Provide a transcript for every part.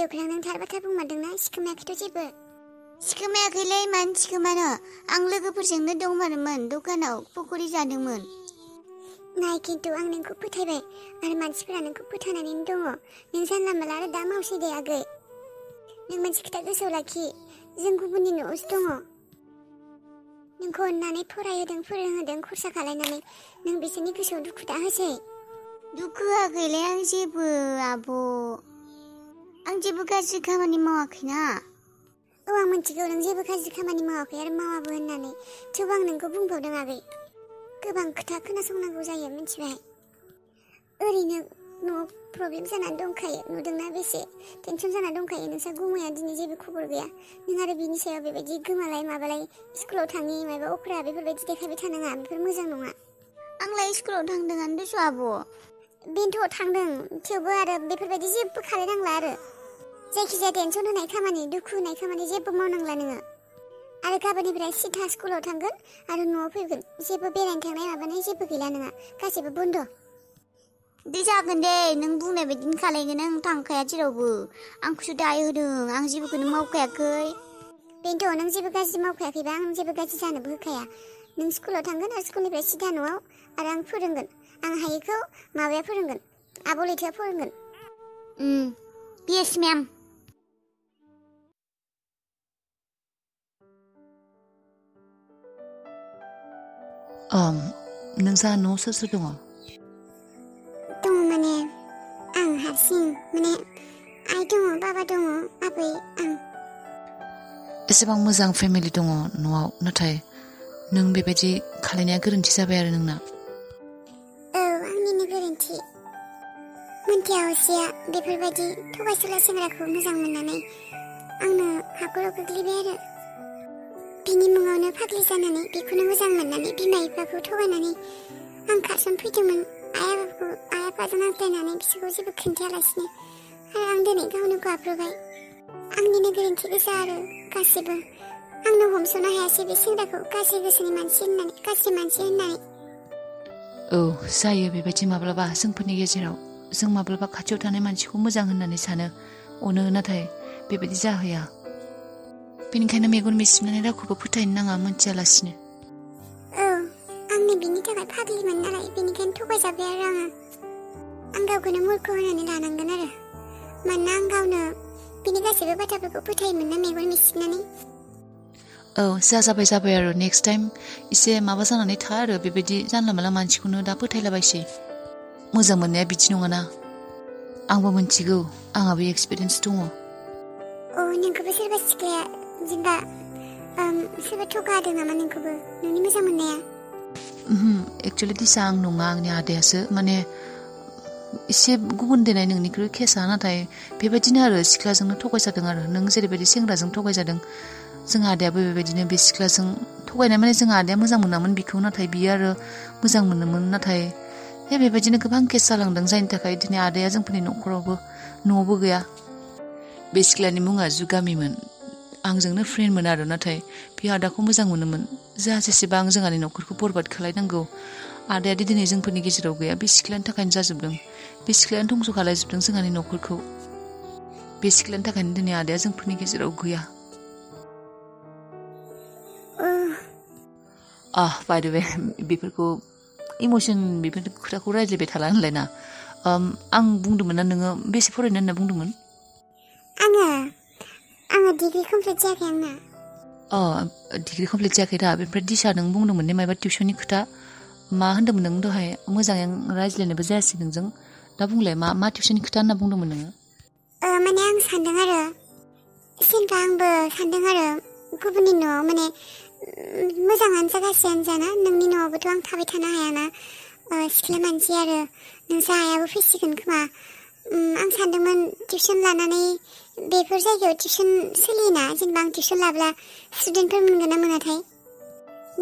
अख्रां नों थार बाथ्रा बुंमारदोंना सिखोमायाखैथ' जेबो सिखोमायाखैलै मानो सिखोमानो आं लोगोफोरजोंनो दंमारोमोन दखानाव पकरि जादोंमोन नाय खिन्थु आं नोंखौ फोथायबाय आरो मानसिफोरा नोंखौ फोथायनानैनो दङ नों जानला मानला आरो दा मावसै दे आगै नों मोनसे खोथा गोसोआव लाखि जों गुबुननि न'आवसो दङ नोंखौ अननानै फरायहोदों फोरोंहोदों खरसा खालायनानै नों बिसोरनि गोसोआव दुखु दा होसै दुखु होआखैलै आं जेबो आब' आं जेबो गाज्रि खामानि मावाखैना औ आं मिथिगौ नों जेबो गाज्रि खामानि मावाखै आरो मावाबो होननानै थेवबो आं नोंखौ बुंबावदों आगै गोबां खोथा खोनासंनांगौ जायो मिथिबाय ओरैनो न'आव प्रब्लेम जानानै दंखायो नुदोंना बेसे टेनसन जाना दंखायो नोंसा गुमैया दिनै जेबो खबर गैया नों आरो बिनि सायाव बेबायदि गोमालाय माबालाय स्कुलाव थाङि माबा अख्रा बेफोरबायदि देखायबाय थानाङा बेफोर मोजां नङा आंलाय स्कुलाव थांदोंआनो दस' आब' बेनोथ' थांदों थेवबो आरो बेफोरबायदि जेबो खालायनांला आरो जायखिजाया टेनसन होनाय खामानि दुखु होनाय खामानि जेबो मावनांला नोङो आरो गाबोननिफ्राय सिधा स्कुलाव थांगोन आरो न'आव फैगोन जेबो बेरायनो थांनाय माबानाय जेबो गैला नोङा गासैबो बन्द' दे जागोन दे नों बुंनाय बायदिनो खालायगोन आं थांखाया जेरावबो आंखौसो दाय होदों आं जेबोखौनो मावखायाखै बेनोथ' नों जेबो गाज्रि मावखायाखैबा आं जेबो गाज्रि जानोबो होखाया नों स्कुलाव थांगोन आरो स्कुलनिफ्राय सिधा न'आव आरो आं फोरोंगोन आं हायैखौ माबाया फोरोंगोन आब' लैथोआ फोरोंगोन येस मेम नोंसा न'आव सोर सोर दङ दङ माने आं हारसिं माने आइ दङ बाबा दङ आबै आं एसेबां मोजां फेमिलि दङ न'आव नाथाय नों बेबायदि खालायनाया गोरोन्थि जाबाय आरो नोंना औ आंनिनो गोरोन्थि मोनथिया हसिया बेफोरबायदि थगायसुला सेंग्राखौ मोजां मोननानै आंनो हाखराव गोग्लैबाय आरो बिनि मुङावनो फाग्लि जानानै बेखौनो मोजां मोननानै बिमा बिफाखौ थगायनानै आं खारसनफैदोंमोन आइ आफाजों नांज्लायनानै बिसोरखौ जेबो खोन्थायालासिनो आरो आं दिनै गावनो गाब्रबाय आंनिनो गोरोन्थि गोजा आरो गासिबो आंनो हमस'नो हायासै बे सेंग्राखौ गाज्रि गोसोनि मानसि होननानै औ जायो बेबायदि माब्लाबा जोंफोरनि गेजेराव जों माब्लाबा खाथियाव थानाय मानसिखौ मोजां होननानै सानो अनो नाथाय बेबायदि जाहैया बेनिखायनो मेगन मिसिबनानै रावखौबो फोथायनो नाङा मोनथियालासिनो औ आंनो बिनि थाखाय फाग्लिमोन नालाय बेनिखायनो थगायजाबाय आरो आं गावखौनो मूर्ख होनानै लानांगोन आरो मानोना आं गावनो बिनि गासैबो बाथ्राफोरखौ फोथायोमोन ना मेगन मिसिबनानै औ जाबाय आरो नेक्स्ट टाइम एसे माबा जानानै था आरो बेबायदि जानला मानला मानसिखौनो दा फोथायलाबायसै मोजां मोननाया बिदि नङाना आंबो मिथिगौ आंहाबो एक्सपिरियेन्स दङ औ नोंखौबो सोरबा सिख्लाया जेनेबा सोरबा थगादों नामा नोंखौबो नोंनि मोजां मोननाया एक्चुअलि दिसा आं नङा आंनि आदायासो माने एसे गुबुन देनाय नोंनिख्रुइ केसा नाथाय बेबायदिनो आरो सिख्लाजोंनो थगायजादों आरो नों जेरैबायदि सेंग्राजों थगायजादों जोंहा आदायाबो बेबायदिनो बे सिख्लाजों थगायनाय माने जोंहा आदाया मोजां मोनामोन बिखौ नाथाय बियो आरो मोजां मोनोमोन नाथाय बेबायदिनो गोबां केस जालांदों जायनि थाखाय दिनै आदाया जोंफोरनि न'आवबो गैया बे सिख्लानि मुङा जुगामिमोन आंजोंनो फ्रेन्डमोन आरो नाथाय बे आदाखौ मोजां मोनोमोन जा जेसेबां जोंहानि न'खरखौ बरबाद खालायनांगौ आदाया दिनै जोंफोरनि गेजेराव गैया बे सिख्लानि थाखायनो जाजोबदों बे सिख्लायानो धंस' खालायजोबदों जोंहानि न'खरखौ बे सिख्लानि थाखायनो दिनै आदाया जोंफोरनि गेजेराव गैया बाय द वे बेफोरखौ इमोसन बेफोर खोथाखौ रायज्लायबाय थाला होनलाय ना आं बुंदोंमोन ना नोङो बेसे फरायनो होनना बुंदोंमोन आङो डिग्री कमप्लिट जायाखै आंना डिग्री कमप्लिट जायाखै दा बेनिफ्राय दिसा नों बुंदोंमोन ने माबा टिउसननि खोथा मा होन्दोंमोन नों दहाय मोजाङै रायज्लायनोबो जायासै नोंजों दा बुंलाय मा टिउसननि खोथा होनना बुंदोंमोन नोङो माने आं सानदों आरो जेनेबा आंबो सानदों आरो गुबुननि न'आव माने मोजाङानो जा गाज्रियानो जाना नोंनि न'आवबोथ' आं थाबाय थानो हायाना सिख्ला मानसि आरो नोंसा आइयाबो फैसिगोन खोमा आं सानदोंमोन टिउसन लानानै बेफोर जायगायाव टिउसन सोलियोना जेनेबा आं टिउसन लाब्ला स्टुडेन्टफोर मोनगोन ना मोनाथाय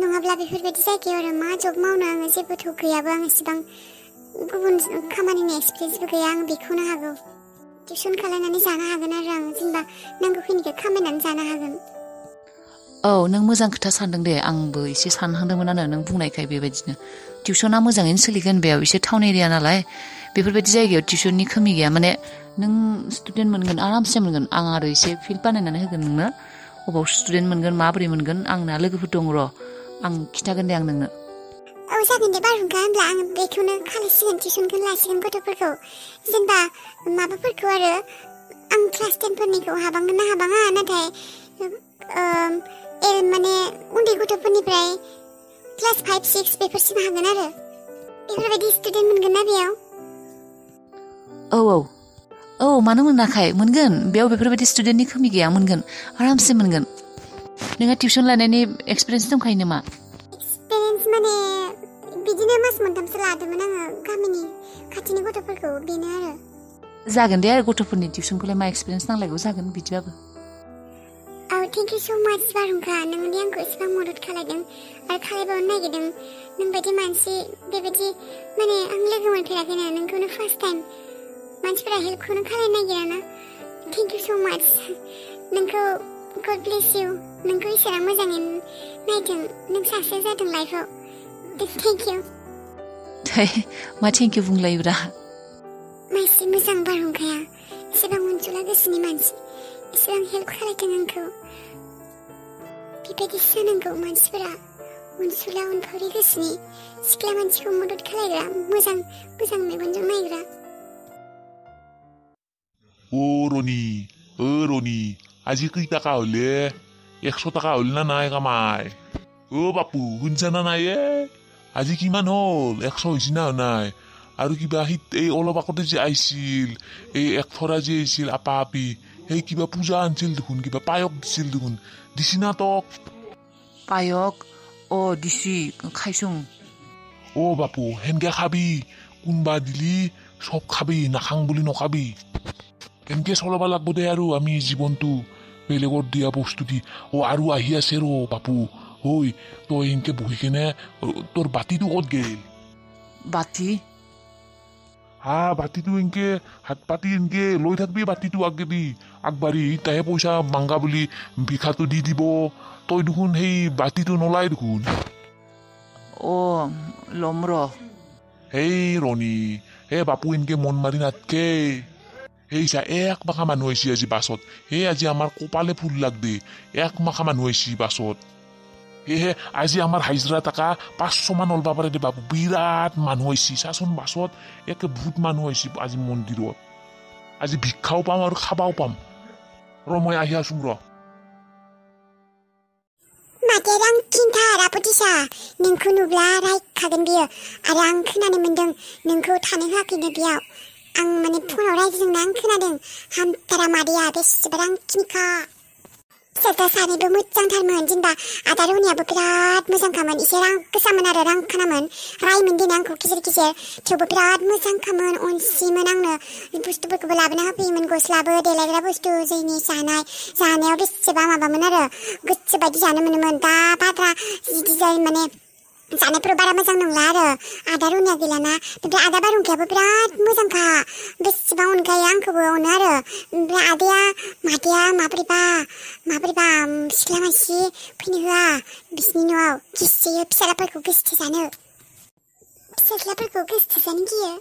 नङाब्ला बेफोरबायदि जायगायाव आरो मा जब मावनो आङो जेबोथ' गैयाबो आं एसेबां गुबुन खामानिनि एक्सपिरियेन्सबो गैया आं बेखौनो हागौ टिउसन खालायनानै जानो हागोन आरो आं जेनेबा नांगौखिनिखौ खामायनानै जानो हागोन औ नों मोजां खोथा सानदों दे आंबो एसे सानहांदोंमोन आरो नों बुंनायखाय बेबायदिनो टिउसना मोजाङैनो सोलिगोन बेयाव एसे टाउन एरिया नालाय बेफोरबायदि जायगायाव टिउसननि खोमि गैया माने नों स्टुडेन्ट मोनगोन आरामसे मोनगोन आं आरो एसे फिल्ड बानायनानै होगोन नोंनो अबाव स्टुडेन्ट मोनगोन माबोरै मोनगोन आंना लोगोफोर दं र' आं खिथागोन दे आं नोंनो औ जागोन दे बारहुंखा होनब्ला आं बेखौनो खालायसिगोन टिउसनखौनो लासिगोन गथ'फोरखौ जेनेबा माबाफोरखौ आरो आं क्लास 10 फोरनिखौ हाबांगोन ना हाबाङा नाथाय माने उन्दै गथ'फोरनिफ्राय क्लास 5 6 बेफोरसिम हागोन आरो बेफोरबायदि स्टुडेन्ट मोनगोन ना बेयाव औ मानो मोनाखै मोनगोन बेयाव बेफोरबायदि स्टुडेन्टनि खोमि गैया मोनगोन आरामसे मोनगोन नोंहा टिउसन लानायनि एक्सपिरियेन्स दंखायो नामा एक्सपिरियेन्स माने बिदिनो मास मोनथामसो लादोंमोन आङो गामिनि खाथिनि गथ'फोरखौ बेनो आरो जागोन दे आरो गथ'फोरनि टिउसनखौलाय मा एक्सपिरियेन्स नांलायगौ जागोन बिदिबाबो औ थेंक इउ स' माच बारहुंखा नोंनि आंखौ एसेबां मदद खालायदों आरो खालायबावनो नागिरदों नोंबायदि मानसि बेबायदि माने आं लोगो मोनफेराखैना नोंखौनो फार्स्ट टाइम मानसिफोरा हेल्पखौनो खालायनो नागिराना थेंक इउ स' माच नोंखौ गड ब्लेस इउ नोंखौ इसोरा मोजाङै नायथों नों सासे जादों लाइफआव थेंक इउ मा थेंक इउ बुंलायोब्रा मानसि मोजां बारहुंखाया एसेबां अनसुला गोसोनि मानसि एसेबां हेल्प खालायदों आंखौ बेबायदि जानांगौ मानसिफोरा अनसुला अनफावरि गोसोनि सिख्ला मानसिखौ मदद खालायग्रा मोजां मेगनजों नायग्रा रनि আজি কই টাকা হলে 100 টাকা হল না নাই কামাই বাপু শুনছা না নাই আজি কিমান হল 100 হইছি না নাই আৰু কিবা এই অলপ আগতে যে আইছিল এই এক ফৰা যে আইছিল আপা আপি এই কিবা পূজা আনছিল দেখোন কিবা পায়ক দিছিল দেখোন দিছি না তক পায়ক দিছি খাইছুং বাপু হেনকে খাবি কোনবা দিলি সব খাবি নাখাং বুলি নখাবি এনকে চলাব লাগব দে আৰু আমি জীৱনটো বেলেগৰ দিয়া বস্তু দি আৰু আহি আছে ৰ বাপু ঐ তই এনকে বহি কেনে তোৰ বাতিটো ক'ত গেল বাতি বাতিটো এনকে হাত পাতি এনকে লৈ থাকবি বাতিটো আগেদি আগবাঢ়ি তাহে পইচা মাংগা বুলি ভিক্ষাটো দি দিব তই দেখোন সেই বাতিটো নলাই দেখোন লম ৰ এই ৰণী বাপু এনকে মন মাৰি নাথকে চা এক মাখা মানুহ আহিছে আজি বাছত আজি আমাৰ কপালে ফুল লাগ দে এক মাখা মানুহ আহিছে বাছত সেয়েহে আজি আমাৰ হাজিৰা টকা 500 মান অলবা পাৰে দে বাপু বিৰাট মানুহ আহিছে চাচোন বাছত একে বহুত মানুহ আহিছে আজি মন্দিৰত আজি ভিক্ষাও পাম আৰু খাবাও পাম মই আহি আছো माथेरां खिन्था रापटिसा नोंखौ नुब्ला रायखागोन बियो आरो आं खोनानो मोनदों नोंखौ थानो होआखैनो बेयाव आं माने फनाव रायज्लायदोंना आं खोनादों हामथारा मादैया बेसेबा रांखिनिखा फिसाज्ला सानैबो मोजांथारमोन जेनेबा आदा रनियाबो बिराद मोजांखामोन एसे रां गोसामोन आरो रां खानामोन रायमोन दिनै आंखौ गेजेर गेजेर थेवबो बिराद मोजांखामोन अनसिमोन आंनो बुस्थुफोरखौबो लाबोना होफैयोमोन गस्लाबो देलायग्रा बुस्थु जोंनि जानायाव बेसेबा माबामोन आरो गोसो बायदि जानो मोनोमोन दा बाद्रा डिजाइन माने जानायफोराव बारा मोजां नंला आरो आदा रनिया गैलाना ओमफ्राय आदा बारहुंखायाबो बिराद मोजांखा बेसेबा अनगायो आंखौबो अनो आरो ओमफ्राय मादैया माबोरैबा सिख्ला मानसि फैनो होआ बिसिनि न'आव गिसोयो फिसाज्लाफोरखौ गोसोथोजानो गियो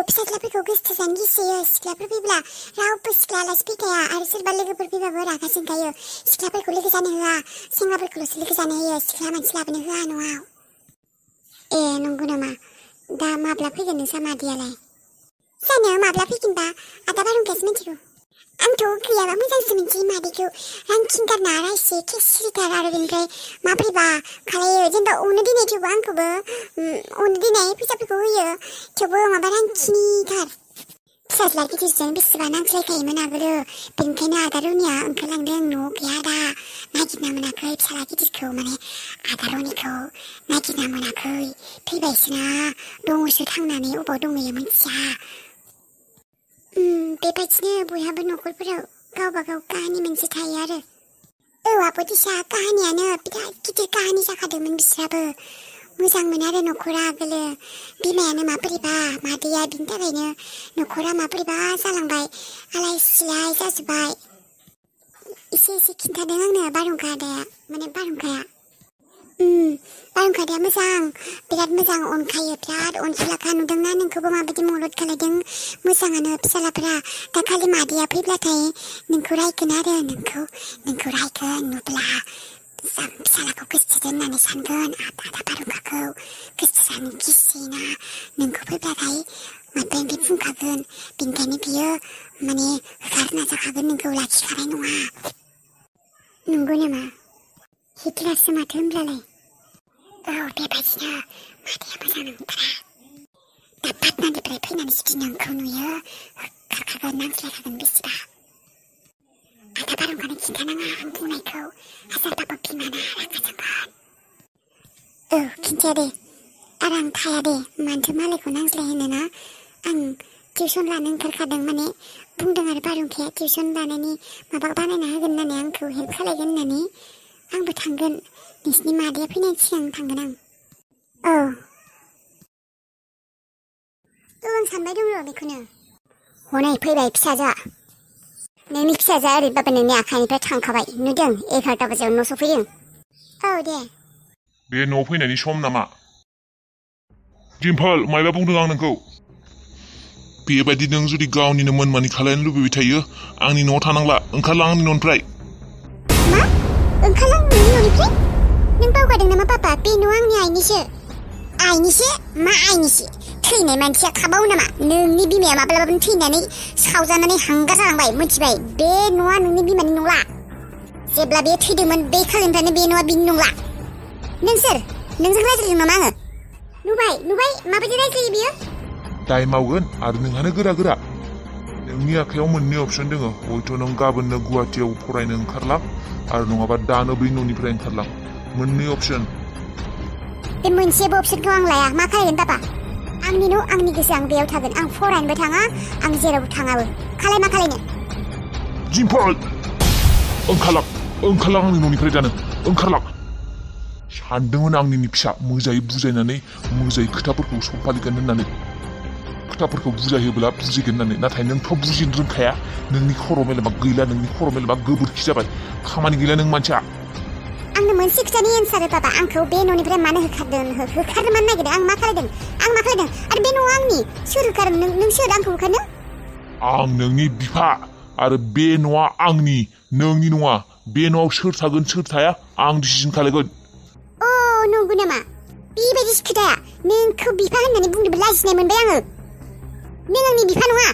फिसाज्लाफोरखौ गोसोथोजानो गिसोयो सिख्लाफोर फैब्ला रावबो सिख्ला आलासि फैखाया आरो सोरबा लोगोफोर फैबाबो रागा जोंखायो सिख्लाफोरखौ लोगो जानो होआ सेंग्राफोरखौल'सो लोगो जानो होयो सिख्ला मानसि लाबोनो होआ न'आव नंगौ नामा दा माब्ला फैगोन नोंसा मादैयालाय जानो माब्ला फैगोनबा आदा बारहुंखायासो मिथिगौ आंथ' गैयाबा मोजांसो मोनसै मादैखौ रांखिंगारना रायसे केसिरिथार आरो बेनिफ्राय माबोरैबा खालायो जेनेबा अनो दिनै थेवबो आंखौबो अनो दिनै फैसाफोरखौ होयो थेवबो माबा रांखिनिथार फिसाज्ला गिदिरजों बेसेबा नांज्लायखायोमोन आगोलो बेनिखायनो आदा रनिया ओंखारलांदों न'आव गैया दा नागिरना मोनाखै फिसाज्ला गिदिरखौ माने आदा रनिखौ नागिरना मोनाखै थैबायसोना दङसो थांनानै अबाव दंहैयो मिथिया बेबायदिनो बयहाबो न'खरफोराव गावबा गाव काहानि मोनसे थायो आरो आब'दिसा काहानियानो बिराद गिदिर काहानि जाखादोंमोन बिस्राबो मोजांमोन आरो न'खरा आगोलो बिमायानो माबोरैबा मादैया बिनि थाखायनो न'खरा माबोरैबा जालांबाय आलाय सिलाय जाजोब्बाय एसे खिन्थादों आंनो बारहुंखाया बारहुंखाया मोजां बिराद मोजां अनखायो बिराद अनसुलाखा नुदोंना नोंखौबो माबायदि मदद खालायदों मोजाङानो फिसालाफोरा दाखालि मादैया फैब्लाथाय नोंखौ रायगोन आरो नोंखौ रायगोन नुब्ला फिसालाखौ गोसोथोदों होननानै सानगोन आदा बारहुंखाखौ गोसोथोनानै गिसिना नोंखौ फैब्लाथाय माबाया बे बुंखागोन बेनिखायनो बियो माने होखारनो नाजाखागोन नोंखौ लाखिखानाय नङा नंगौ नामा हिटलारसो माथो होनब्लालाय औ बेबायदिनो मादैया मोजां नंथारा दा पाटनानिफ्राय फैनानै जुदि नोंखौ नुयो होखारखागोन नांज्लायखागोन बेसेबा आदा बारहुंखानो खिन्थानाङा आं बुंनायखौ हाजारबाबो बिमाना रागा जोंगोन औ खिन्थाया दे आरो आं थाया दे मानोथो मालायखौ नांज्लायहोनो ना आं टिउसन लानो ओंखारखादों माने बुंदों आरो बारहुंखाया टिउसन लानायनि माबा बानायना होगोन होननानै आंखौ हेल्प खालायगोन होननानै आंबो थांगोन नोंसिनि मादैया फैनायनि सिगां थांगोन आं औ आं सानबाय दं र' बेखौनो हनै फैबाय फिसाजोआ नोंनि फिसाजोआ ओरैबाबो नोंनि आखाइनिफ्राय थांखाबाय नुदों 11 बाजियाव न' सफैदों औ दे बे न'आव फैनायनि सम नामा डिम्पल मायबा बुंदों आं नोंखौ बेबायदि नों जुदि गावनिनो मोनमानि खालायनो लुबैबाय थायो आंनि न'आव थानांला ओंखारलां आंनि न'निफ्राय मा ओंखारलां नोंनि न'निफ्राय नों बावगारदों नामा पापा बे न'आ आंनि आइनिसो मा आइनिसो थैनाय मानसिया थाबावो नामा नोंनि बिमाया माब्लाबाबो थैनानै सावजानानै हांगार जालांबाय मिथिबाय बे न'आ नोंनि बिमानि नंला जेब्ला बे थैदोंमोन बे खालिनिफ्रायनो बे न'आ बिनि नंला नों सोर नोंजों रायज्लायदों नामा आङो नुबाय माबायदि रायज्लायो बियो दाय मावगोन आरो नोंहानो गोरा नोंनि आखायाव मोननै अपसन दङ हयथ' नों गाबोननो गुवाहाटियाव फरायनो ओंखारलां आरो नङाबा दानो बै न'निफ्राय ओंखारलां मोननै अपसन बे मोनसेबो अपसनखौ आं लाया मा खालायगोन पापा आंनि न' आंनि गोसो आं बेयाव थागोन आं फरायनोबो थाङा आं जेरावबो थाङाबो मा खालायनो डिम्पल ओंखारलां आंनि न'निफ्राय दानो ओंखारलां सानदोंमोन आंनि फिसा मोजाङै बुजायनानै मोजाङै खोथाफोरखौ सफालिगोन होननानै खोथाफोरखौ बुजायोब्ला बुजिगोन होननानै नाथाय नोंथ' बुजिनो रोंखाया नोंनि खर' मेलेमा गैला नोंनि खर' मेलेमा गोबोरखि जाबाय खामानि गैला नों मानसिया आंनो मोनसे खोथानि एन्सार हो पापा आंखौ बे न'निफ्राय मानो होखारनो मानो नागिरदों आं मा खालायदों आरो बे न'आ आंनि सोर होखारदों नों सोर आंखौ होखारनो आं नोंनि बिफा आरो बे न'आ आंनि नोंनि नङा बे न'आव सोर थागोन सोर थाया आं डिसिजन खालायगोन अ नंगौ नामा बेबायदिसो खोथाया नोंखौ बिफा होननानै बुंनोबो लाजिनाय मोनबाय आङो नों आंनि बिफा नङा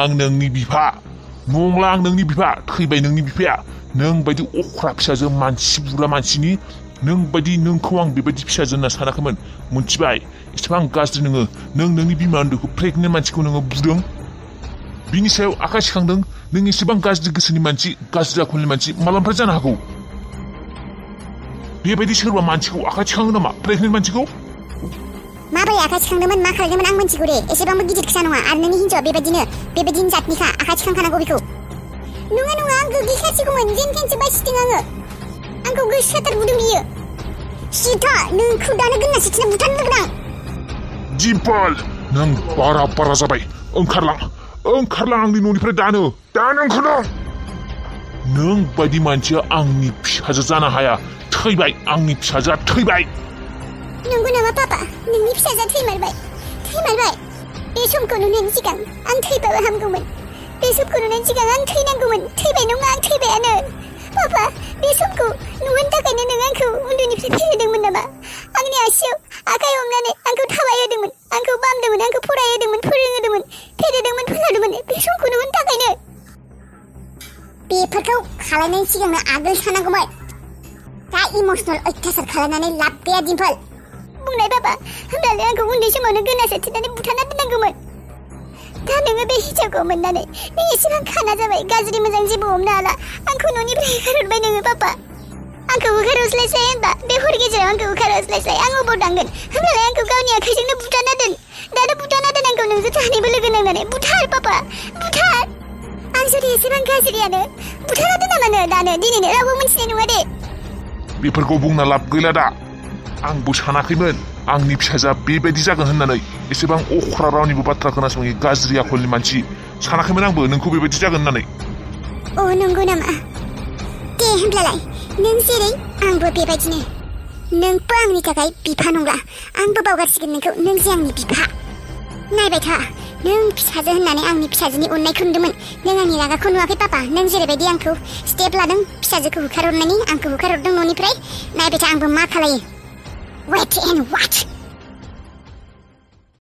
आं नोंनि बिफा नंला आं नोंनि बिफा थैबाय नोंनि बिफाया नों बायदि अख्रा फिसाजो मानसि बुग्रा मानसिनि नोंखौ आं बेबायदि फिसाजो होनना सानाखैमोन मोनथिबाय एसेबां गाज्रि नोङो नोंनि बिमा उन्दैखौ प्रेगनेन्ट मानसिखौ नोङो बुदों बिनि सायाव आखाइ सिखांदों नों एसेबां गाज्रि गोसोनि मानसि गाज्रि आखलनि मानसि मालानिफ्राय जानो हागौ बेबायदि सोरबा मानसिखौ आखाइ सिखाङो नामा प्रेगनेन्ट मानसिखौ माबोरै आखाइ सिखांदोंमोन मा खालामदोंमोन आं मिथिगौ दे एसेबांबो गिदिर खोथा नङा आरो नोंनि हिन्जावा बेबायदिनो जातनिखा आखाइ सिखांखानांगौ बेखौ नङा आं गोग्लैखासिगौमोन जेन थेनसो बासिदों आङो आंखौ गोसोथार बुदों बियो सीता नोंखौ दानो गोन्ना सिथिना बुथारनो लोगों डिम्पल नों बारा जाबाय ओंखारलां आंनि न'निफ्राय दानो ओंखारलां नों बायदि मानसिया आंनि फिसाजो जानो हाया थैबाय आंनि फिसाजोआ थैबाय नंगौ नामा पापा नोंनि फिसाजोआ थैमारबाय बे समखौ नुनायनि सिगां आं थैबाबो हामगौमोन बे समखौ नुनायनि सिगां आं थैनांगौमोन थैबाय नङा आं थैबायानो पापा बे समखौ नुहरनो थाखायनो नों आंखौ उन्दैनिफ्राय थैहोदोंमोन नामा आंनि आसियाव आखाइ हमनानै आंखौ थाबायहोदोंमोन आंखौ बामदोंमोन आंखौ फरायहोदोंमोन फोरोंहोदोंमोन फेदेरदोंमोन फोलावदोंमोन बे समखौ नुहरनो थाखायनो बेफोरखौ खालायनायनि सिगांनो आगोल सानांगौमोन दा इमोसनेल अत्याचार खालामनानै लाब गैया डिम्पल बुंनाय बाबा होमब्लालाय आंखौ उन्दै समावनो गोनासो थिनानै बुथारना दोननांगौमोन दा नोङो बे हिजावखौ मोननानै नों एसेबां खाना जाबाय गाज्रि मोजां जेबो हमनो हाला आंखौ न'निफ्राय होखारहरबाय नोङो पापा आंखौ होखारहरस्लायस्लाय होनबा बे हर गेजेराव आंखौ होखारहरस्लायस्लाय आं अबाव थांगोन होमब्लालाय आंखौ गावनि आखाइजोंनो बुथारना दोन दानो बुथारना दोन आंखौ नोंजों सानैबो लोगो नांनानै बुथार पापा बुथार आं जुदि एसेबां गाज्रियानो बुथारना दोना मानो दानो दिनैनो रावबो मिथिनाय नङा दे बेफोरखौ बुंना लाब गैला दा आंबो सानाखैमोन आंनि फिसाजोआ बेबायदि जागोन होननानै एसेबां अख्रा रावनिबो बाथ्रा खोनासङि गाज्रि आखलनि मानसि सानाखैमोन आंबो नोंखौ बेबायदि जागोन होननानै नंगौ नामा दे होमब्लालाय नों जेरै आंबो बेबायदिनो नोंबो आंनि थाखाय बिफा नंला आंबो बावगारसिगोन नोंखौ नों जे आंनि बिफा नायबाय था नों फिसाजो होननानै आंनि फिसाजोनि अननायखौ नुदोंमोन नों आंनि रागाखौ नुवाखै पापा नों जेरैबायदि आंखौ स्टेप लादों फिसाजोखौ होखारहरनायनि आंखौ होखारहरदों न'निफ्राय नायबाय था आंबो मा खालायो वेट एन्ड वाच